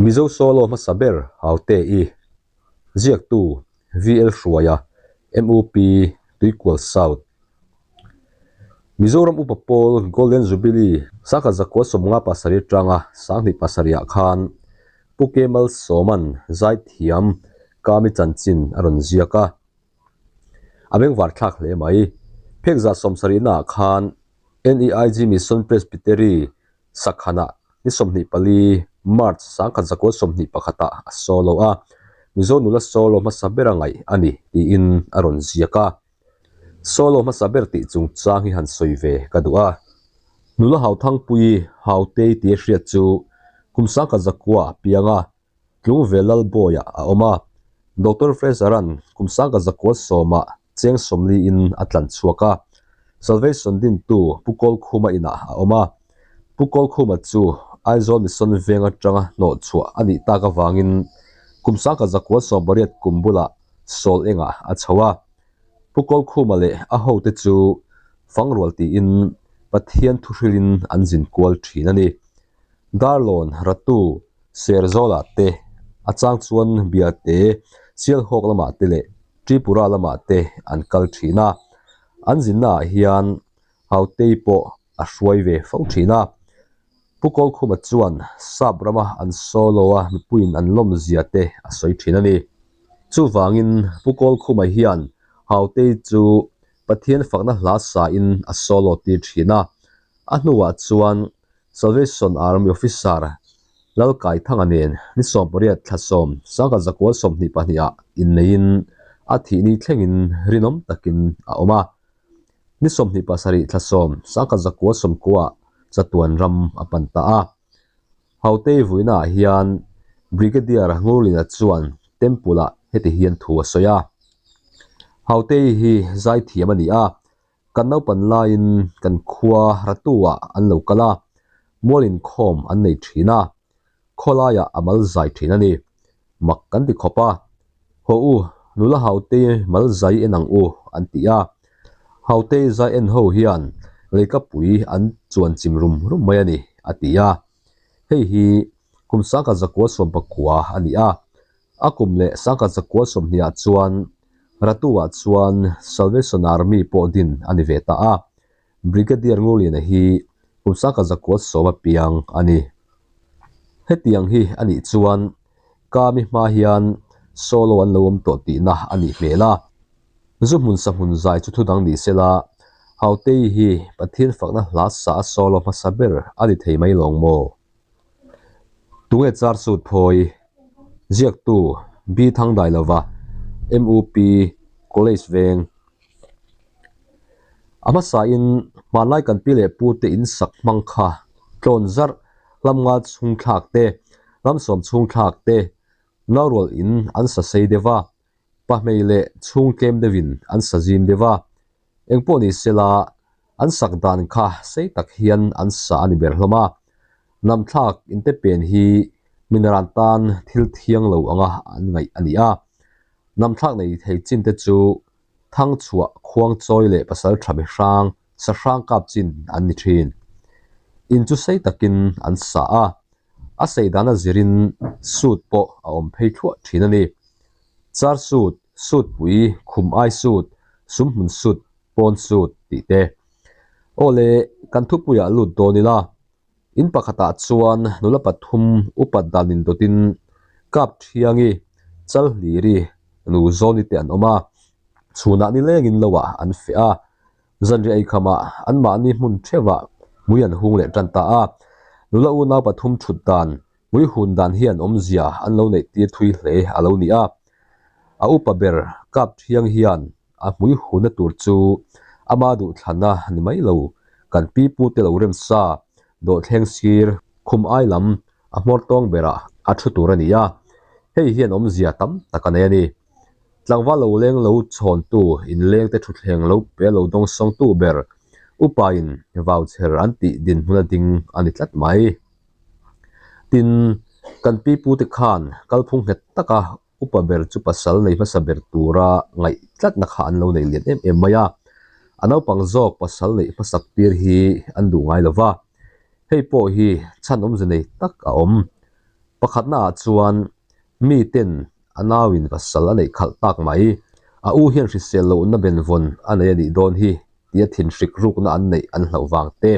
Mizo solo hmasa ber Haute-i, ziaktu VL Hruaia, MUP, Tuikual South. Mizoram Upa Pawl Golden Jubilee sangkhat zakua 57 atanga 27 ah khan Pu K Malsawma'n zaithiam Kami chanchin a rawn ziak a. A bengvar thlak hle mai. Phek 70 naah khan NEIG Mission Presbytery Sakhanah ni 24 March 1921 ah a solo a, Mizo nula solo hmasa bera ngaih a ni tiin a rawn ziak a. Solo hmasa ber tih chungchang hi han sawi ve ka duh a. Nula Hauthangpuii Hautei tia hriat chu kum 1900 a piang a, Tlungvel Lalbawiah a awm a, Doctor Fraser-a'n kum 1910 cheng 40 in a tlan chhuak a, Salvation dintu Pu Kawlkhuma inah a awm a. Pu Kawlkhuma chu Aizawl Mission veng atanga hnawh chhuah a nih tak avangin kum 1918 kum bulah Sawl engah a chho a. Pu Kawlkhuma leh a hote chu fangrual tiin Pathian thuhrilin an zin kual thin a ni. Darlawn, Ratu, Serzawlah te, a chang chuan Biate, Sialhawk lamah te leh Tripura lamah te an kal thin a. An zinnaah hian Hautei pawh a hruai ve fo thin a. Pu Kawlkhuma chuan Sap rama an solo a mipuiin an lawmzia te a sawi thin a ni. Chuvangin Pu Kawlkhuma hian Hautei chu Pathian fakna hla sain a solo tir thin a. A hnuah chuan Salvation Army Officer Lalkaithanga nen ni 18 thla 10 1922 ah inneiin a thih ni thlengin rinawm takin a awm a. Ni 27 thla 10 1990 ah chatuan ram a pan ta a. Hautei vuinaah hian Brigadier Ngurlina chuan Temple ah heti hian thu a sawi a. Hautei hi zaithiam a ni a, Kan naupan laiin kan khua Ratu-ah an lo kal a, mual inkhawm an nei thin a, khawlaiah a mal zai thin a ni. Mak kan ti khawp a, Haw u, nula Hautei mal zai en ang u, an ti a. Hautei zai en ho hian leikapui an chuan chim rum rum mai a ni, a ti a. Hei hi kum 1919 a ni a, A kum leh 1920 ah chuan Ratu-ah chuan Salvation Army pawh din a ni ve ta a, Brigadier Ngurliana hi kum 1910 a piang a ni. Hetiang hi a nih chuan Kami hma hian solo an lo awm tawh tihna a nih hmel a. Zu hmun sa hmun zai chu thudang ni sela, Hautei hi Pathian fakna hla sa a solo hmasa ber a ni thei mai lawng maw? Tunge char sut phawi? Ziaktu B Thangdailova, MUP, College Veng. A hmasain hmanlai kan pi leh pu te in sak hmang kha tlawn zarh, hlam nga chhung thlak te, hlam sawm chhung thlak te, naurual in an sa sei deuh va, pahmei leh chhung tlem deuhin an sa zim deuh va. Engpawh ni sela, an sak dan kha sei tak hian an sa a ni ber hlawm a. Namthlak inte pen hi mineral tan thil thiang lo anga an ngaih a ni a. Namthlak nei thei chin te chu Thangchhuah, Khuangchawi leh Pasal tha mi hrang, sa hrang kap chin an ni thin. In chu sei takin an sa a, a sei dana zirin suit pawh a awm phei thluah thin a ni. Char suit, suit pui, khum ai suit, sumhmun suit, pawn suit tih te. Aw le, kan thupuiah lut dawn ila, in pakhatah chuan nula pathum upat dan indawtin Kap Thiangi, Chalhliri, Nu Zawni te an awm a, chhunah nilengin loah an feh a. Zanriah eikhamah anmahni hmun theuhah hmui an hung leh tan ta a, nula unau pathum thut dan, hmui hun dan hian awmzia an lo neih tir thui hle a lo ni a. A upa ber Kap Thiang hian a hmui hunna tur chu ama duhthlanna ni mai lo, kan pi pute lo remsa, dawhthleng sir, khum ai lam a hmawr tawng berah a thu tur a ni a, hei hian awmzia tam tak a nei a ni. Tlangval lo leng lo chhawntu inlengte thutthleng lo pe lo dawngsawngtu ber upain vauchher an tih dinhmun a ding a ni tlat mai. Tin, kan pi pute khan kalphung nghet taka upa ber chu pasal nei hmasa ber tura ngaih tlatna kha an lo nei lian em em mai a. A naupang zawk pasal neih hmasak tir hi an duh ngai lo va, hei pawh hi chhan awmze nei tak a awm. Pakhatnaah chuan miten a nauin pasal a neih khalh tak mai, a u hian hrisel lohna benvawn a nei a nih dawn hi tia thinhrik rukna an neih an hlauh vang te.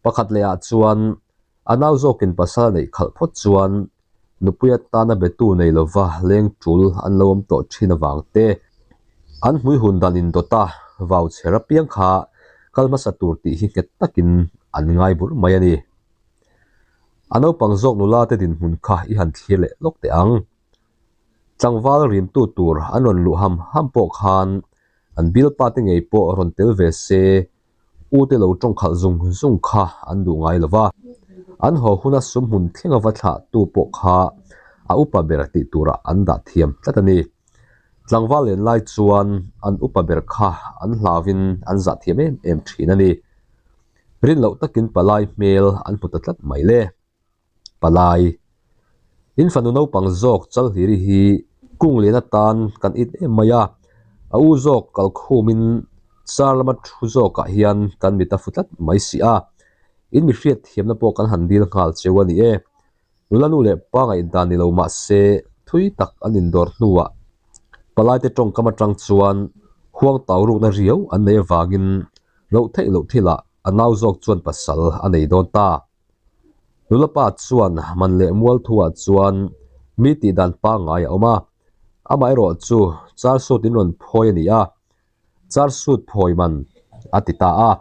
Pakhat lehah chuan a nau zawkin pasal a neih khalh phawt chuan nupui atana betu nei lova leng tul an lo awm tawh thin avang te, an hmui hun dan indawta vau chher apiang kha kal hmasa tur tih hi nghet takin an ngai bur mai a ni. A naupang zawk nula te dinhmun kha i han thlir leh lawk teh ang. Tlangval rimtu tur an rawn luh ham ham pawh khan an bialpa te ngei pawh rawn tel ve se U te lo tawng khalh zung zung kha an duh ngai lo va, an haw huna sum hmun thlenga va thlah tu pawh kha a upa ber tih turah an dah thiam tlat a ni. Tlangval len lai chuan an upa ber kha an hlauvin an zah thiam em em thin a ni. Rin loh takin palai hmel an hmu ta tlat mai le. Palai. In fanu naupang zawk Chalhliri hi kung lian atan kan it em mai a, a u zawk kalkhumin char lama thu zawkah hian kan mit a fu tlat mai si a, in mi hriat thiamna pawh kan han dil nghal cheu a ni e. Nula nu leh pa ngaihdan ni lo mah se thui tak an indawr hnuah palaite tawngkam atang chuan huang tau rukna riau an nei avangin loh theih loh thilah a nau zawk chuan pasal a nei dawn ta. Nula pa chuan man leh mual thuah chuan mi tih dan pangngai a awm a, amaherawh chu char suit in rawn phawi a ni a, char suit phawi man a ti ta a.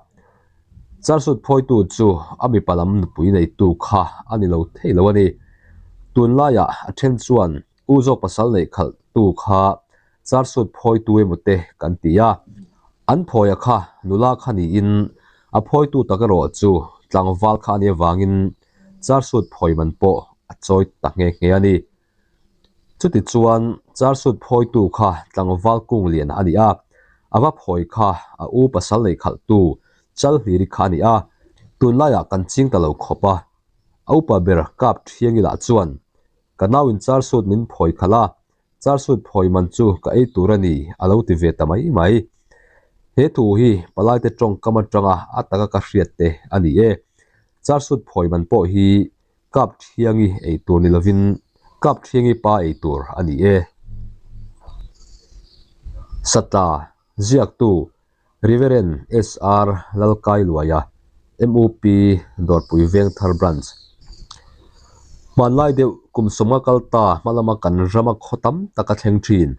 Char suit phawitu chu a mipa lam nupui neitu kha a ni lo thei lo a ni. Tunlaiah a then chuan U zawk pasal neih khalh tu kha char suit phawitu emaw te kan ti a, an phawia kha nula kha niin a phawitu tak erawh chu tlangval kha a nih avangin char suit phawi man pawh a chawi ta nghe nghe a ni. Chuti chuan char suit phawitu kha tlangval kung lian a ni a, a va phawi kha a u pasal neih khalh tu Chalhliri kha a ni a, tunlaiah kan ching ta lo khawp a, a upa ber kap thiangi lah chuan Ka nau in char suit min phawi khalh a, char suit phawi man chu ka ei tur a ni a lo ti ve ta mai mai. He thu hi palaite tawngkam atanga a taka ka hriat te a ni e. Char suit phawi man pawh hi kap thiangi ei tur ni lovin kap thiangi pa ei tur a ni e. Satla, Ziaktu, Reverend SR Lalkailuaia, MUP Dawrpui Vengthar Branch. Hmanlai deuh kum sawmnga kal ta hma lama kan rama khaw tam tak a thleng thin.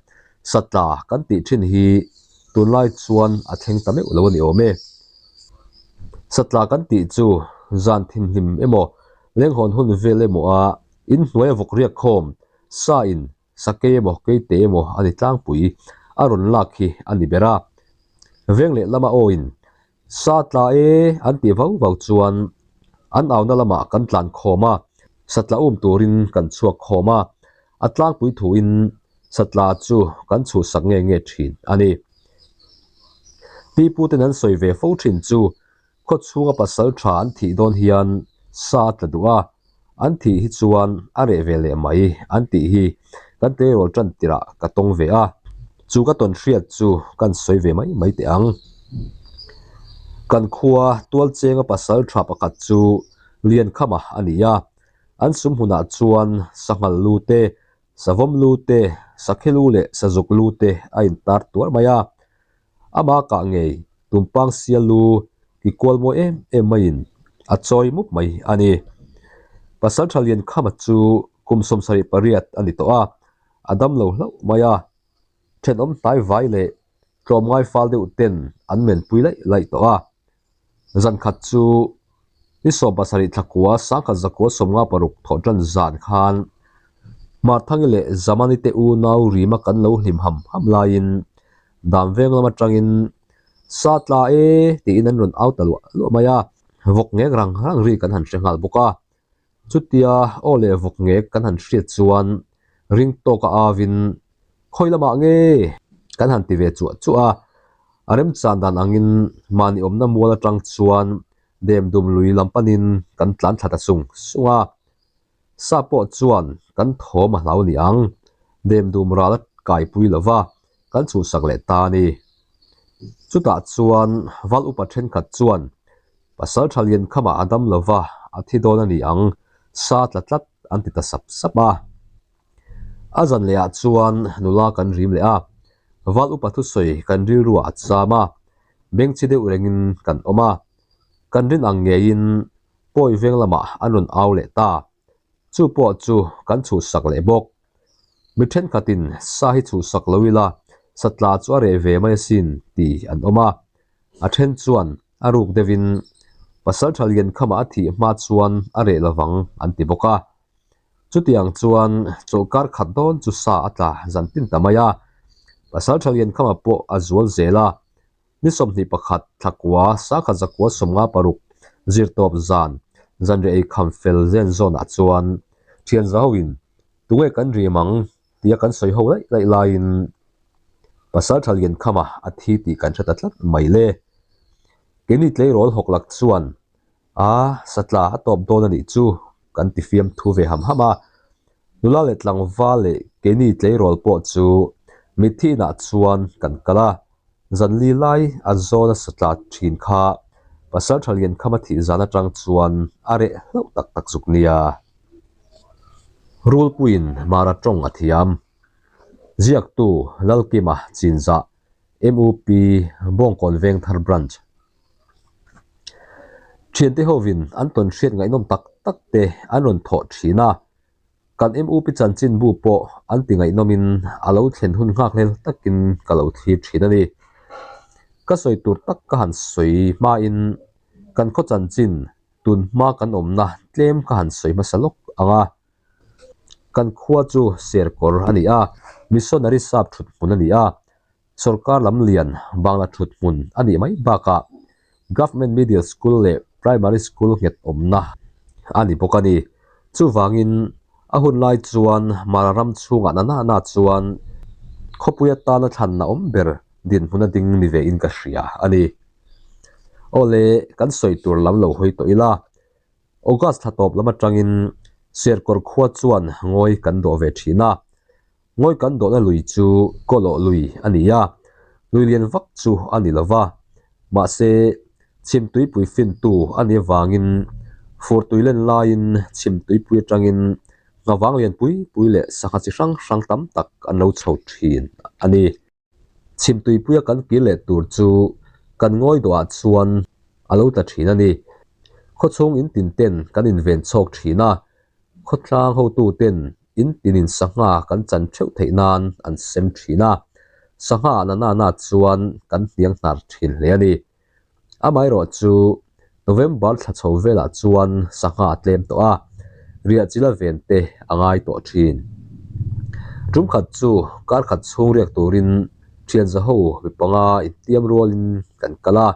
Satla kan tih thin hi tunlai chuan a thleng ta meuh lo a ni awm e. Satla kan tih chu zan thinhlim emaw lenghawn hun vel emaw a inhnuai a vawk riak khawm sa in Sakei emaw keite emaw a ni tlangpui a rawn lak hi a ni ber a. Veng leh lama awin sa tla e an tih vau vau chuan an auna lamah kan tlan khawm a, satla um turin kan chhuak khawm a, a tlangpui thuin satla chu kan chhuhsak nge nge thin a ni. Piputen an sawi ve fo thin chu Khaw chhunga pasal tha an thih dawn hian sa a tla duh a, an thih hi chuan a reh ve leh mai an tih hi kan tleirawl tan tirah ka tawng ve a, chu ka tawn hriat chu kan sawi ve mai mai teh ang. Kan khua tualchenga pasal tha pakhat chu Liankhama a ni a, an sum hunah chuan sanghal lu te, savawm lu te, sakhi lu leh sazuk lu te a intar tuar mai a. Amah kah ngei tumpang sial lu ki kual mawi em em maiin a chawi mup mai a ni. Pasal tha lian khama chu kum 78 a ni tawh a, a dam lo hlauh mai a. Thenawm hnai vai leh tlawmngai fal deuh ten an menpui laih laih tawh a. Zan khat chu ni 70 thla kua 1956 thawh tan zan khan Marthangi leh Zamani te unau rima kan lo hlim ham ham laiin dam veng lam atangin sa tla e tiin an rawn au ta luah luah mai a, vawk ngek rang rang ri kan han hre nghal bawk a. Chutia aw leh vawk ngek kan han hriat chuan ring tawka avin khawi lamah nge kan han ti ve chuah chuah a, a remchan dan angin mahni awmna mual atang chuan dem dum lui lam panin kan tlan thla ta sung sung a. Sa pawh chuan kan thawm a hlau ni ang, dem dum ral a kaipui lo va, kan chhuhsak leh ta a ni. Chutah chuan val upa thenkhat chuan pasal tha lian khamah a dam lo va, a thi dawn a ni ang, sa tla tlat. an ti ta sap sap a. A zan lehah chuan nula kan rim leh a, val upa thusawi kan rilruah a cham a, bengchhi deuh rengin kan awm a. Kan rin ang ngeiin pawi veng lamah an rawn au leh ta. Chu pawh chu kan chhuhsak leh bawk. Mi thenkhatin sa hi chhuhsak lo ila satla chu a reh ve mai asin ti an awm a. A then chuan a ruk deuhin Pasaltha Liankhama a thih hma chuan a reh lovang an ti bawk a. Chutiang chuan chawlhkar khat dawn chu sa a tla zan tin ta mai a. Pasaltha Liankhama pawh a zual zel a. Ni 21 thlakua sakhat zakua 56 zirtawp zan zanriah ei kham fel zen zawnah chuan thian za hoin tunge kan rim ang tia kan sawi ho laih laih laiin Pasaltha Liankhama a thi tih kan hre ta tlat mai le. Keini tleirawl hawk lak chuan A, satla a tawp dawn a nih chu kan ti fiam thu ve ham ham a. Nula leh tlangval leh keini tleirawl pawh chu mitthi inah chuan kan kal a. Zanli lai a zawn a satla thin kha Pasaltha Liankhama thih zan atang chuan a reh hlauh tak tak zuk nia. Rulpuiin Mara tawng a thiam. Ziaktu Lalkima Chinzah, MUP Bawngkawn Vengthar Branch. Thiante hovin an tawn hriat ngaihnawm tak tak te an rawn thawh thin a, kan MUP chanchinbu pawh an ti ngaihnawmin a lo thlen hun nghak hlel takin ka lo thlir thin a ni. Ka sawi tur tak ka han sawi hmain kan khaw chanchin tun hma kan awmna tlem ka han sawi hmasa lawk ang a. Kan khua chu Serkawr a ni a, missionary sap thut hmun a ni a. Sorkar lam lian Bangla thut hmun a nih mai bakah Government Middle School leh Primary School nghet awmna a ni bawk a ni. Chuvangin a hun lai chuan Mara ram chhungah na na na chuan khawpui atana thlanna awm ber dinhmun a ding ni ve in ka hria a ni. Awle kan sawi tur lam lo hawi tawh ila August thla tawp lam atangin Serkawr khua chuan ngawi kan dawh ve thin a. Ngawi kan dawhna lui chu Kawlawh lui a ni a, lui lian vak chu a ni lo va, mahse chhim tuipui fintu a nih avangin fur tui len laiin chhim tuipui atangin nghavang lian pui pui leh sangha chi hrang hrang tam tak an lo chho thin a ni. Chhim tuipuia kan kir leh tur chu kan ngawi dawhah chuan a lo tla thin a ni. Khawchhung in tin ten kan inven chhawk thin a, khawtlang hotu ten in tinin sangha kan chan theuh theih nan an sem thin a, sangha na na na chuan kan hniang hnar thin hle a ni. Amaherawh chu November thla chho velah chuan sangha a tlem tawh a, riah chila ven te a ngai tawh thin. Tum khat chu kar khat chhung riak turin thian zaho mi panga intiam rualin kan kal a,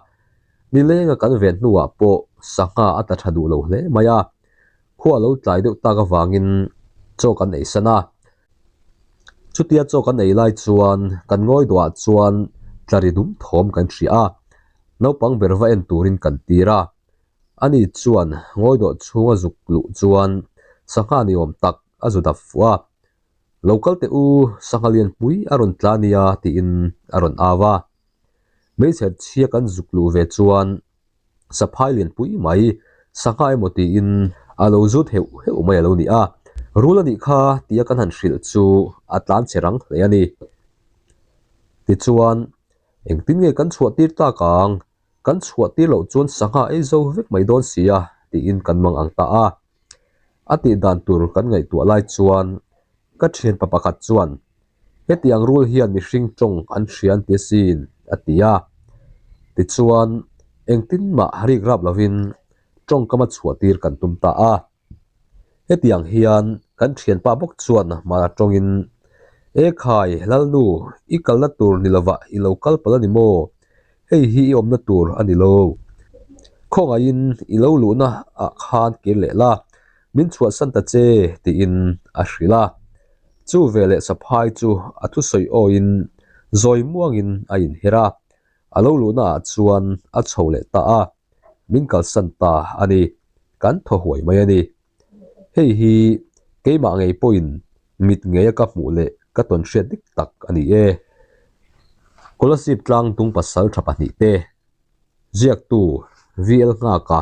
nilenga kan ven hnuah pawh sangha a tla tha duh lo hle mai a, khua a lo tlai deuh tak avangin chaw kan ei san a. Chutia chaw kan ei lai chuan kan ngawi duah chuan tlari dum thawm kan hria a, naupang ber va en turin kan tir a. Ani chuan ngawi dawh chhunga zuk luh chuan sangha ni awm tak a zu dap fuh a, Lo kal teh u, sangha lianpui a rawn tla nia tiin a rawn au a. Hmeichher chhia kan zuk luh ve chuan saphai lianpui mai sangha emaw tiin a lo zut heuh heuh mai a lo ni a, rul a nih kha tia kan han hrilh chu a tlan che rang hle a ni. Tichuan, engtin nge kan chhuah tir tak ang? Kan chhuah tir loh chuan sangha ei zo vek mai dawn si a tiin kan mang ang ta a. A tih dan tur kan ngaihtuah lai chuan ka thianpa pakhat chuan Hetiang rul hian mihring tawng an hria an ti asin, a ti a. Tichuan, engtin mah rik rap lovin tawngkam a chhuahtir kan tum ta a. Hetiang hian kan thianpa bawk chuan hmana tawngin, E khai, Lalnu, i kalna tur ni lovah i lo kal palh a ni maw? Hei hi i awmna tur a ni lo. Khawngaihin i lo luhna ah khan kir leh la, min chhuahsan ta che, tiin a hrilh a. Chu veleh saphai chu a thusawi awiin zawi muangin a inher a, a lo luhna ah chuan a chho leh ta a, min kalsan ta a ni, kan thaw huai mai a ni. Hei hi keimah ngei pawhin mit ngeia ka hmuh leh ka tawn hriat dik tak a ni e. Kolasib tlang tung pasal tha pahnihte Ziaktu VL Nghaka,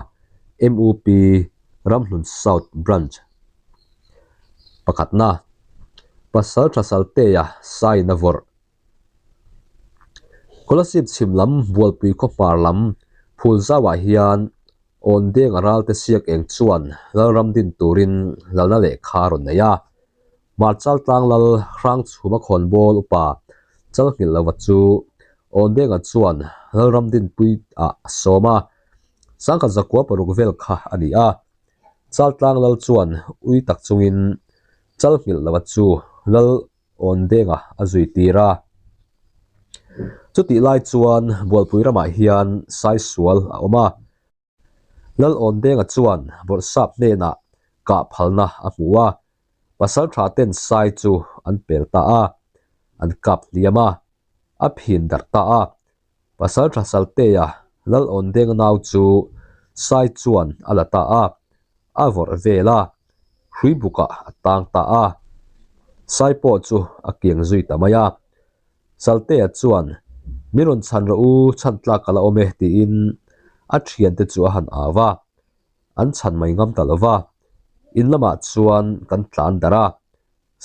MUP, Ramhlun South Branch. Pakhatna, Pasaltha Saltea saiin a vawrh. Kolasib chhim lam Bualpui khaw hmar lam phul zauah hian Awndenga ralte siak eng chuan Lalram din turin lalna lehkha a rawn nei a. Hmarchal tlang lal Hrangchhuma khawnbawl upa Chalnghilh lova chu Awndenga chuan Lalram dinpui ah a sawm a, sangkhat zakua paruk vel kha a ni a. Chaltlang lal chuan ui tak chungin Chalnghilh lova chu Lal Awndenga a zui tir a. Chutih lai chuan Bualpui ramah hian Saisual a awm a. Lal Awndenga chuan Bawrhsap hnenah kah phalna a hmu a, pasaltha ten sai chu an pel ta a, an kap hliam a, a phin darh ta a. Pasaltha Saltea Lal Awndenga nau chu sai chuan a la ta a, a vawrh vel a, hrui bukah a tang ta a. Sai pawh chu a kiang zui ta mai a. Saltea chuan, Min rawn chhan rawh u, chhan tlak ka la awm e, tiin a thiante chu a han au a. An chhan mai ngam ta lo va. In lamah chuan kan tlan darh a,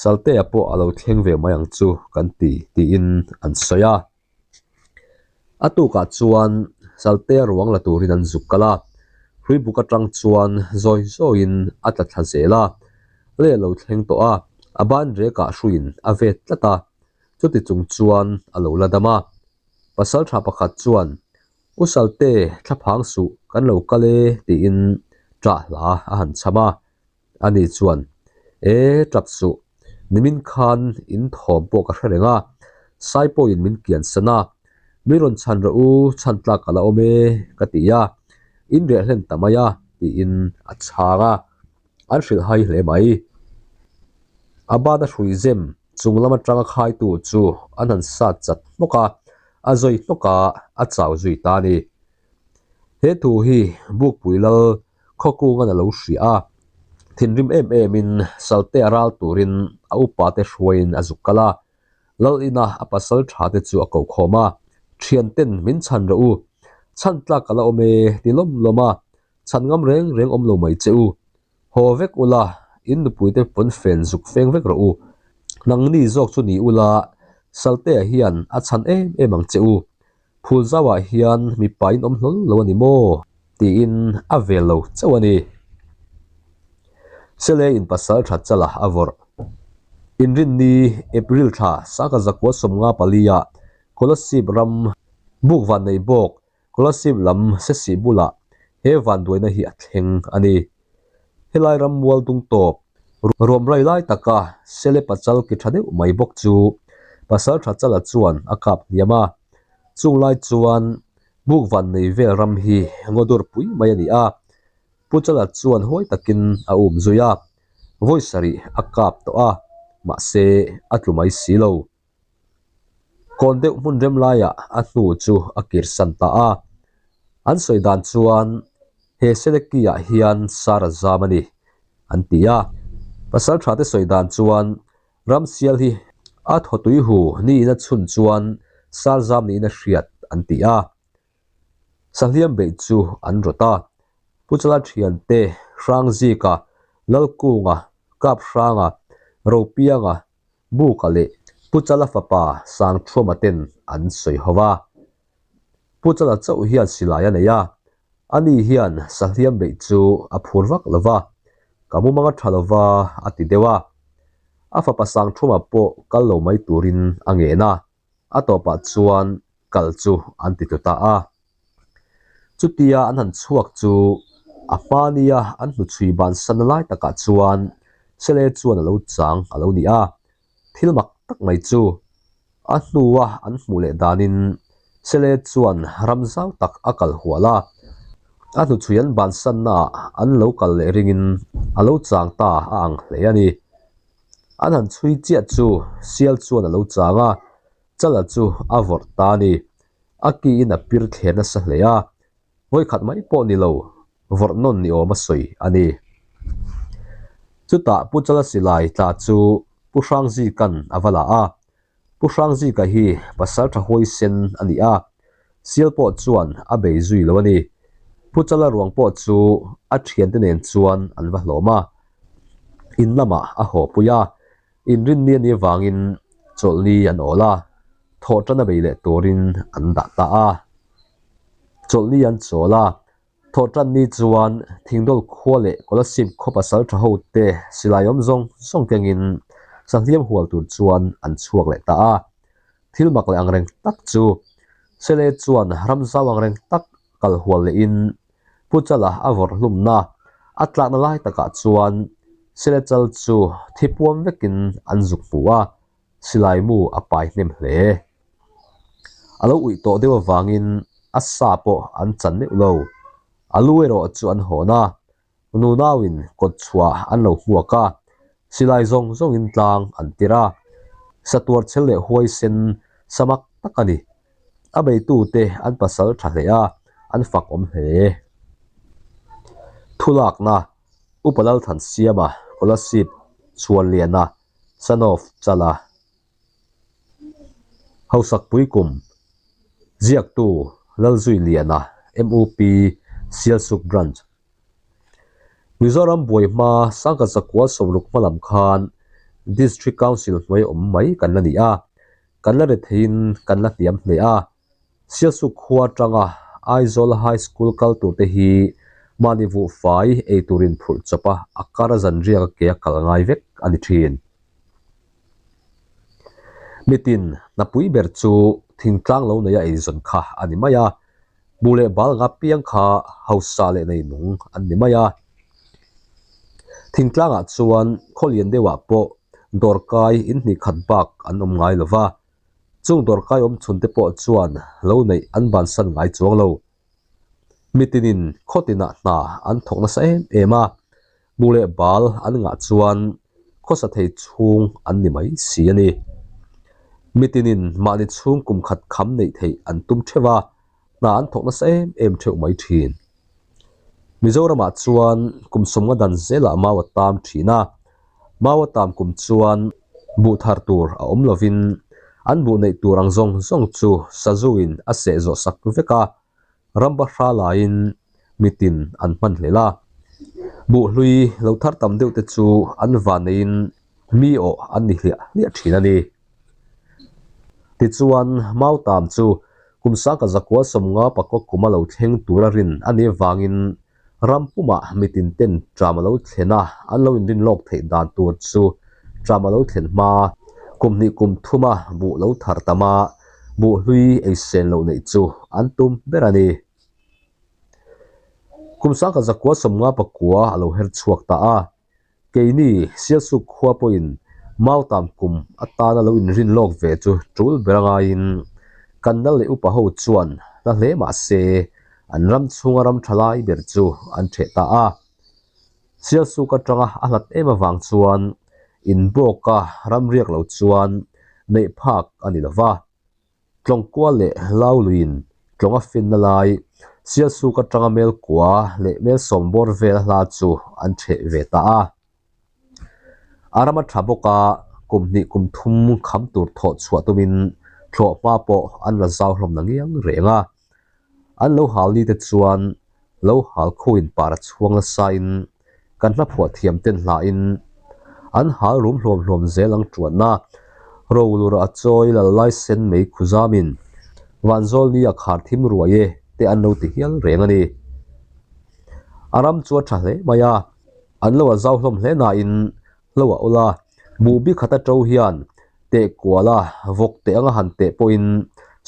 Saltea pawh a lo thleng ve mai ang chu kan ti, tiin an sawi a. A tukah chuan Saltea ruang la turin an zuk kal a, hrui buk atang chuan zawi zawiin a tla thla zel a, lei a lo thleng tawh a, a ban rekah hruiin a vet tlat a, chuti chung chuan a lo la dam a. Pasaltha pakhat chuan, U Salte, thlaphang suh, kan lo kal e, tiin ṭah hla a han chham a. Ani chuan, E, tap suh, nimin khan in thawm pawh ka hre reng a, sai pawhin min kian san a, mi rawn chhan rawh u, chhan tlak ka la awm e, ka ti a, in reh hlen ta mai a, tiin a chhang a, an hrilh hai hle mai. A bana hrui zem chung lam atanga khaitu chu an han sat chat hnawk a, a zawi hnawk a, a chau zui ta a ni. He thu hi Bukpui Lal Khawkungan a lo hria a, thinrim em emin Salte a ral turin a upate hruaiin a zuk kal a. Lal ina a pasal tha te chu a ko khawm a, Thianten min chhan rawh u, chhan tlak ka la awm e ti lawm lawm a, chhan ngam reng reng awm lo mai che u. Haw vek ula, in nupuite pawn fen zuk feng vek rawh u. Nangni zawk chu ni ula, Saltea hian a chhan em em ang che u. Phul zauah hian mipa in awm hlawl lo a ni maw? tiin a vel lo chauh a ni. Sele in pasal tha chala a vawrh. Inrinni, April thla sangkhat zakua 54 ah Kolasib ram buk van nei bawk Kolasib lam Sesih bulah he vanduaina hi a thleng a ni. Helai ram mual dung tawp, ruam rai lai taka Sele pachal ki tha deuh mai bawk chu pasal tha chala chuan a kap hniam a. Chung lai chuan buk van nei vel ram hi ngaw dur pui mai a ni a. Pu Chala chuan huai takin a um zui a, vawi sarih a kap tawh a, mahse a tlu mai si lo. Kawn deuh hmun rem laiah a hnu chu a kirsan ta a. An sawi dan chuan he Seleki ah hian sar a zam a ni an ti a. Pasal tha te sawi dan chuan Ramsial hi a thawtui hu niin a chhun chuan sar zam niin a hriat an ti a. Sahliam beih chu an rawt a. Pu Chala thiante Hrangzika, Lalkunga, Kaphranga, Ropianga, Buka leh Pu Chala fapa Sangthuama ten an sawi ho va. Pu Chala chauh hian silai a nei a, ani hian sahliam beih chu a phur vak lo va, ka mumang a tha lo va a ti deuh a. A fapa Sangthuama pawh kal lo mai turin a ngen a, a tawpah chuan kal chu an ti tlu ta a. Chutia an han chhuak chu a hmania an hnuchhui bansanna lai takah chuan Sele chuan a lo chang a lo ni a, thil mak tak mai chu a hnua an hmuh leh danin Sele chuan ram zau tak a kal hual a, a hnuchhui an bansannaah an lo kal leh ringin a lo chang ta a ang hle a ni. An han chhui chiah chu sial chuan a lo chang a, Chala chu a vawrh ta a ni. A kiin a pir thler nasa hle a, vawikhat mai pawh ni lo, vawrh nawn ni awm a sawi a ni. Chutah Pu Chala silai tla chu Pu Hrangzika'n a va la a, Pu Hrangzika hi pasal tha huaisen a ni a, sial pawh chuan a bei zui lo a ni. Pu Chala ruang pawh chu a thiante nen chuan an va hlawm a. In lamah a haw pui a, inrinni a nih avangin chawlhni an awl a, thawhṭan a bei leh turin an dah ta a. Chawlhni an chawl a, thawhṭan ni chuan Thingdawl khua leh Kolasib khaw pasal ṭha hote silai awm zawng zawng kengin sahliam hual tur chuan an chhuak leh ta a. Thil mak leh angreng tak chu Sele chuan ramzau angreng tak kal hual lehin Pu Chala a vawrh hlumna a tlakna lai takah chuan Sele chal chu thi puam vekin an zuk hmu a, silai mu a pai hnem hle. A lo uih tawh deuh avangin a sa pawh an chan meuh lo. A lu erawh chu an hawn a, Nunauin kawt chhuah an lo hmuak a, silai zawng zawngin tlang an tir a, satuar chhel leh huaisen samak tak a ni. A beitute an pasal tha hle a, an fak awm hle. Thulakna, Upa Lalthansiama, Kolasib, Chhuanliana, Son of Chala. Hausakpui kum, Ziaktu, Lalzuiliana, MUP, Sialsuk Branch. Mizoram buai hma Sangha Zakua sawmruk hma lam khan District Council hnuai awm mai kan la ni a, kan la retheiin kan la hniam hle a. Sialsuk khua atanga Aizawl High School kal tur te hi mahni vuhfai ei turin phurh chawp a, a kar zanriak a ke a kal ngai vek a ni thin. Mitin hnapui ber chu thingtlang lo neia eizawn kha a ni mai a, Buh leh bal nga piang kha hausa leh neinung an ni mai a. Thingtlangah chuan khawlian deuhah pawh dawrkai inhnih khat bak an awm ngai lo va, chung dawrkai awm chhun te pawh chuan lo neih an bansan ngai chuang lo. Mitinin khaw tinah hna an thawk nasa em em a, Buh leh bal an ngah chuan khawsa thei chhung an ni mai si a ni. Mitinin mahni chhung kum khat kham neih theih an tum theuh a, hna an thawk nasa em em theuh mai thin. Mizoramah chuan kum sawmnga dan zelah mau a tam thin a, mau a tam kum chuan buh thar tur a awm lovin an buh neih tur ang zawng zawng chu sazuin a seh zawh sak vek a, Ram bahra laiin mitin an hman hlel a, buhhlui lo thar tam deuh te chu an vaneiin mi awh an ni hliah hliah thin a ni. Tichuan, Mautam chu kum sangka zakua sawmnga pakua kuma lo thleng tura rin a nih avangin Ram pumah mitin ten ṭam a lo thlen a, an lo inrin lawk theih dan tur chu ṭam a lo thlen hma, kum hnih kum thuma buh lo thar tam a, buh hlui ei sen loh neih chu an tum ber a ni. Kum sangkhat zakua 50 pakua a lo her chhuak ta a. Keini Sialsuk khua pawhin Mautam kum atana lo inrin lawk ve chu tul ber a ngaiin kan nal leh upa ho chuan hla hle mah se an ram chhunga ram tha lai ber chu an theh ta a. Sialsuk atanga a hlat em avang chuan inbawka ram riak lo chuan neih phak a ni lo va. Tlawngkual leh Lauluin tlawng a finna lai Sialsuk atanga mel kua leh mel sawm bawr vel a hla chu an theh ve ta a. A ram a tha bawk a, kum hnih kum thum kham tur thawh chhuah tumin thlawh hma pawh an la zau hlawm na ngiang reng a. An lo hal ni te chuan lo hal khuin par a chhuang nasa in kan hla phuah thiam ten hla in an hal rum hluam hluam zel ang tuanna rolur a chawi lal lai sen mei khuzam in vanzawl ni a khar thim ruai e te an lo ti hial reng a ni. A ram chu a tha hle mai a, an lo a zau hlawm hle na in hlo a awl a, buh bi khat a to hian teh kual a vawk teh anga han teh pawhin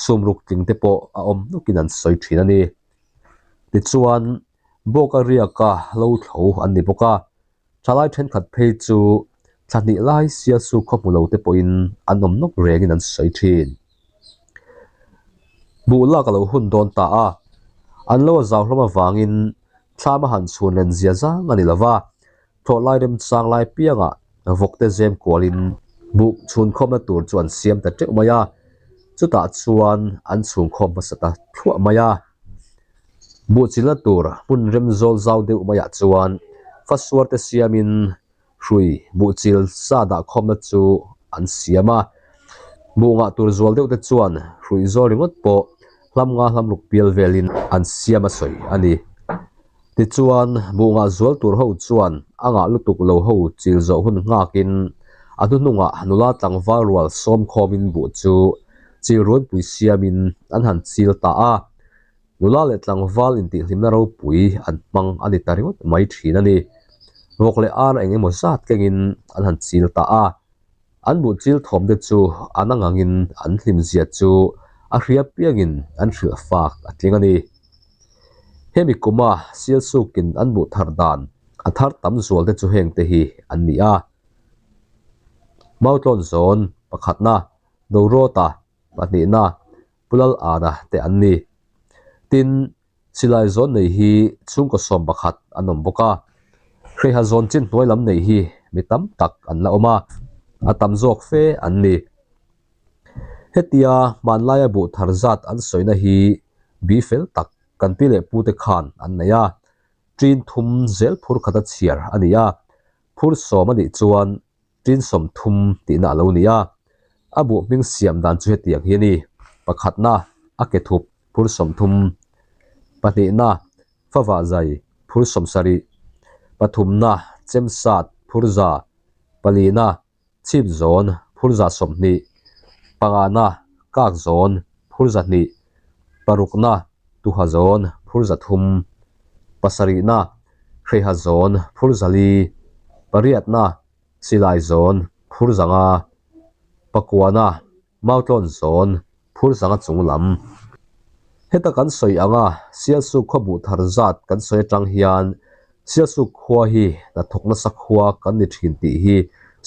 sumruk tling te pawh a awm nawkin an sawi thin a ni. Tichuan, bawk a riak a lo thlo an ni bawk a, thalai thenkhat phei chu thla hnih lai sialsu khaw hmu lo te pawhin an awm nawk rengin an sawi thin. Buh lak a lo hun dawn ta a, an lo a zau hlawm avangin thlam a han chhun len zia zang a ni lo va, Thlawh lai remchang lai piangah vawkte zem kualin buh chhunkhawmna tur chu an siam ta teuh mai a, chutah chuan an chhungkhawm hmasa ta thluah mai a. Buh chilna tur hmun rem zawl zau deuh maiah chuan fasuar te siamin hrui buh chil sa dahkhawmna chu an siam a. Buh ngah tur zual deuh te chuan hrui zawl ringawt pawh hlam nga hlam ruk pial velin an siam a sawi a ni. Tichuan, buh ngah zual tur ho chuan a ngah lutuk lo ho chil zawh hun nghakin a hnuhnungah nula tlangval rual sawm khawmin buh chu chil runpui siamin an han chil ta a. Nula leh tlangval intihhlimna ropui an hmang a ni ta ringawt mai thin a ni. Vawk leh ar eng emaw zat kengin an han chil ta a. An buh chil thawm te chu an ang angin an hlim zia chu a hria piangin an hrilh fak a tling a ni. Hemi kuma Sialsukin an buh thar dan a thar tam zual te chu heng te hi an ni a. Mautlawn zawn pakhatna, Dorawta pahnihna, Pulal Ana te an ni. Tin, Silai zawn nei hi chhungkaw 11 an awm bawk a, hreiha zawn chin hnuai lam nei hi mi tam tak an la awm a, a tam zawk fe an ni. Hetia hmanlaia buh thar zat an sawina hi bi fel tak kan pi leh pute khan an nei a, ṭin thum zel phur khata chhiar a ni a, phur sawm a nih chuan Tin 30 tihna a lo ni a, a buh hming siam dan chu hetiang hi a ni, pakhatna, a ke thup, phur 30, pahnihna, favah zai, phur 70, pathumna, chemsat, phur 100, palina, chhip zawn, phur 120, pangana, kak zawn, phur 200, parukna, tuha zawn, phur 300, pasarihna, hreiha zawn, phur 400, pariatna, Silai zawn, phur 500, pakuana, mautlawn zawn, phur 500 chung lam. Heta kan sawi anga Sialsuk khua buh thar zat kan sawi atang hian Sialsuk khua hi hnathawk nasa khua kan ni thin tih hi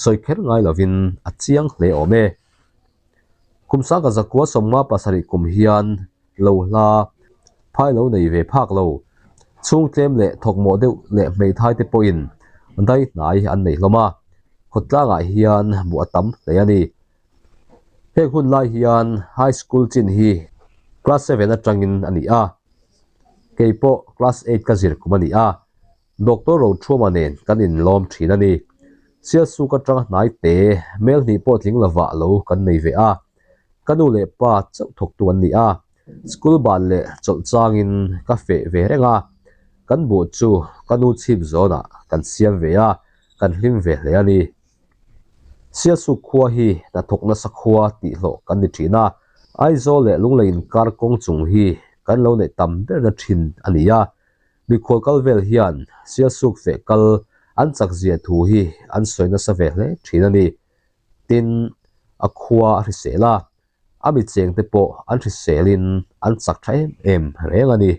sawi kher ngai lovin a chiang hle awm e. Kum 1957 kum hian lo hla, phai lo nei ve phak lo, chhung tlem leh thawkmawh deuh leh hmeithai te pawhin dai hnai an nei hlawm a, khawtlangah hian buh a tam hle a ni. Heng hun lai hian High School chin hi Class seven atangin a ni a, kei pawh Class eight ka zir kum a ni a, Doctor Rothruama nen kan inlawm thin a ni. Sialsuk atanga hnai te, mel hnih pawh tling lovah lo kan nei ve a. Ka nu leh pa chauh thawktu an ni a, school ban leh chawlh changin ka feh ve reng a. Kan buh chu ka nu chhip zawnah kan siam ve a, kan hlim ve hle a ni. Sialsuk khua hi hnathawk nasa khua tih hlawh kan ni thin a, Aizawl leh Lunglei inkar kawng chung hi kan lo neih tam berna thin a ni a. Mikhual kal vel hian Sialsuk feh kal an chak zia thu hi an sawi nasa ve hle thin a ni. Tin, a khua a hrisel a, a mi chengte pawh an hriselin an chak tha em em reng a ni.